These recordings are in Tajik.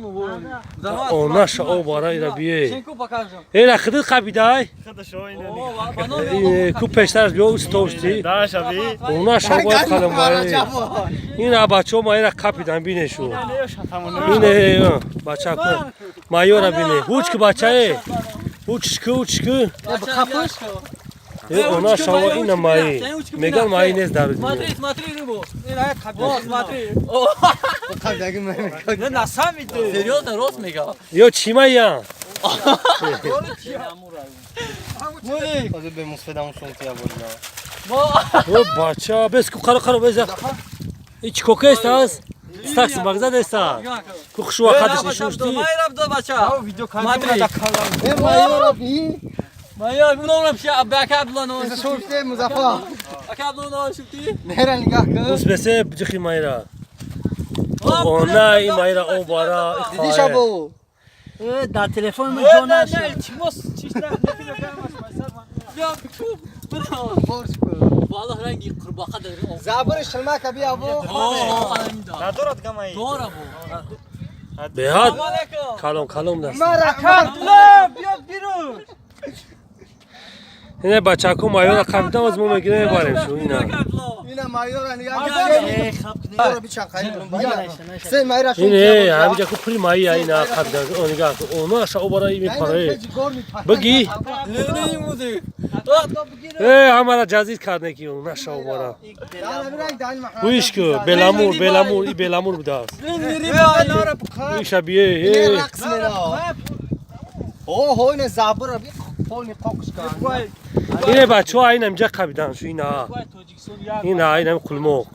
Онаша обара ира бие. Щенку покажем. Ера хидит қабидай. О, ба номи Ку пештараш биё устошти. Даша би. Онаша бояд қалам баре. Ина бачо ма ира қапидан бинешу. Ине бача ку. Майора бине. Ҳуч ки бачае. Ҳучш ку, ҳучш ку. Она шава ина маи. Меган маи нест дар. Смотри, смотри рыбу. О, смотри. О, Не на сами ты. Серьезно, рост мега. Ё чӣ мая? Ҳозир бе мусфедам сумтия бурда. О бача, бес ку қара қара без. И чӣ кокест аз? Стакс магзад еста. Ку хушва қадиш нишушти. Майра бдо бача. Видео Смотри. Э майора би. Майра, бунам ша бака блано. Эса шурте Музаффар. Ака блано шути. Нера нигоҳ кун. Усбесе ҷихи майра. Она и майра о бара. Диди шабо. Дар телефон Не, ҷо не, нашуд. не, илтимос, чиста. Я ку. Бро. Борш кун. Валлах ранги qurbaqa дар. Забр шилмака би або. О, аламда. Надорад гамаи. Дора бу. Беҳад Салом алейкум. калом калом даст. Мара Картла, биё бирун. Ине бачаку майора қабидан аз мо мегирем мебарем шу ина. Ина майора нигоҳ кун. Майора би чанқаи дурум ба. Се майра шум. Ине ҳамиҷа ку пули маи ина қабидан. О нигоҳ ку. Она ша обара ими паре. Бигӣ. Не, не, музи. Э ҳамара ҷазид кард неки она ша обара. Гӯиш ку беламур беламур и беламур будааст. Иша бие. Э. Рақс мера. О, ина забр би полни қоқш кан. Ине бачаҳо ина инҷа қабидан шу ина. Ина ина қулмоқ.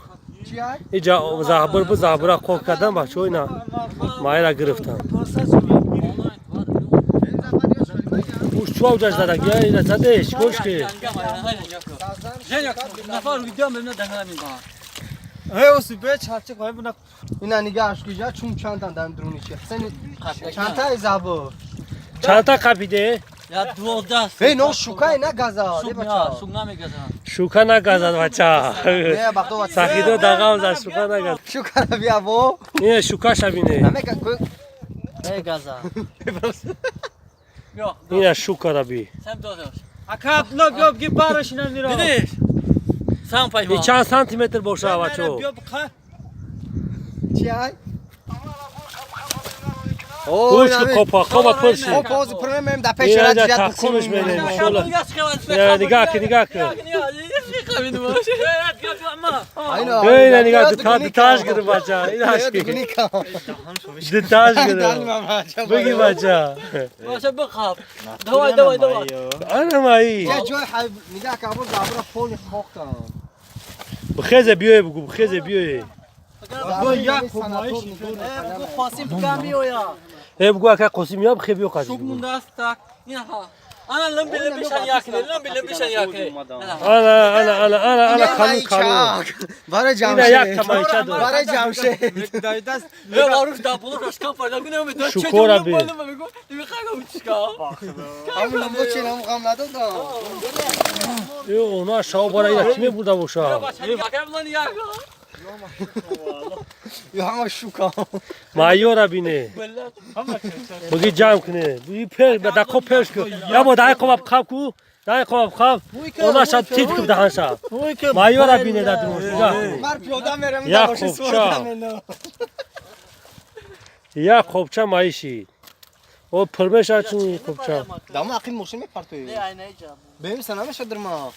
Чи ай? Иҷа заҳбир бу заҳбира қоқ кардан бачаҳо ина майра гирифтан. Уш чуа уҷаш задагия ина задеш гош ки. Женя, нафар видео мемна дангала миба. Э, оси бе чарчик вай буна. Ина нигоҳ кун, чун чандтан дар дуруни чи. Ҳасен чандта забр. Чандта қабиде? Я 12. Эй, но шукай на газа, де бача. Шук намегаза. Шука нагазад бача. Не, бахто бача. Сахидо дағам зад шука нагазад. Шукара би або. Ине шукаша бине. Намека ку. Мегаза. Биё. Ина шукара би. Сам додаш. Ака Абдулла биё бги бараш ина мира. Дидиш? Сам И пайма. чанд сантиметр боша бачо? Биё бқа. Чи ай? О, Гӯш ку қопа қопа пурши. О, пози пурмем да пеш Ина ра ҷа ҷият тақсимш менем. Шола. Не, нигоҳ кун, нигоҳ кун. Айна. Эй, ина нигоҳ ду таш гирифт бача. Ина ашки. Ду таш гирифт. Бигӣ бача. Баша бихаб. Давай, давай, давай. Ана маи. Я ҷой ҳай нигоҳ кун, або забра полни хоқ кан. Бихезе биёе бугу, бихезе биёе. Бо як хумоиш. Бу Қосим бикам биёя. Э бугу ака Қосим ё бихе биё Шук қадим. мундаст так. Ина ха. Ана ламби ламби шан якне, ламби ламби шан якне. Ана ана ана ана ана калон калон. Барои Ина як Ҷамшед. тамайча дор. Барои Ҷамшед. Дайдаст. Э, варуш да булуш ашкан пайда кунем. Шукора би. Мегу, мехагам чика. Ҳамун ламбо чи нам ғам надодам. Э она шао бара ина киме бурда боша? Бача ака як. Ё ҳама шука. Майора бине. Буги ҷамъ куне. Буги пеш ба дақо пеш ку. Я бо дай қобаб хаб ку. Дай қобаб хаб. Она ша тит ку даҳанша. Майора бине да друш. Нигоҳ кун. Мар пиёда мерам Я да боши хуб, суода ча. мено. Як қобча маишид. О пурмеша чун қобча. Дама ақим мошин мепартои. Не, айна иҷа. Бем са намеша дирма.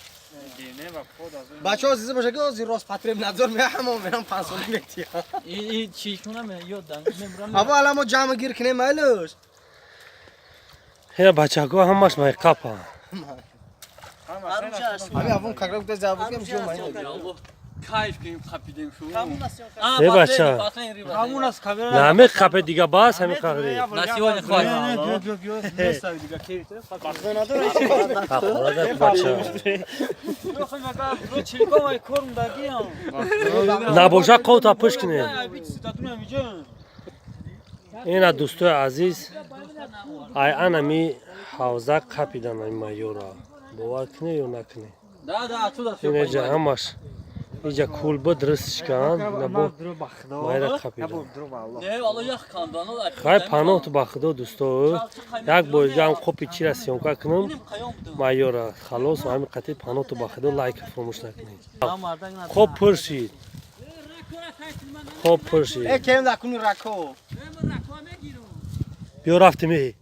Бачаҳо азиза боша ки ҳозир Роспотребнадзор меҳамо мерам пансоли метия. И чи кунам ёдам. Мемрам. Або ала мо ҷамъ гир кунем майлуш. Ина бачако ҳамаш май қапа. Аруча Ами авон какра гуфта забуд кем ҷо май. Кайф кунем қапидем шу. Э, бача. Ҳамун аз камера. На ҳами қапе дига бас ҳами қағри. На сегодня хватит. Биё биё биё. Неста дига ки. Ҳақорада бача. Биё чиликом ай корм дагиам. Набоша қовта пуш куне. Ай бич дадунам иҷо. Ина дӯстои азиз, ай анами ҳавза қапидан ами майора. Бовар куне ё накуне? Да, да, отсюда всё Инеҷа понимаю. ҳамаш Иҷа кулба дурустш кан, набо майра қапида. Не, валло ях кандано. Хай, паноҳ ба худо, дӯсто. Як бор ҷам қопи чира съёмка кунам. Майёра халос, ҳами қатъи. Паноҳту ба худо, лайка фаромӯш накунед. Хоб пур шид, хоб пур шид. Э, кем да куни рако. Биё, рафтем. Э,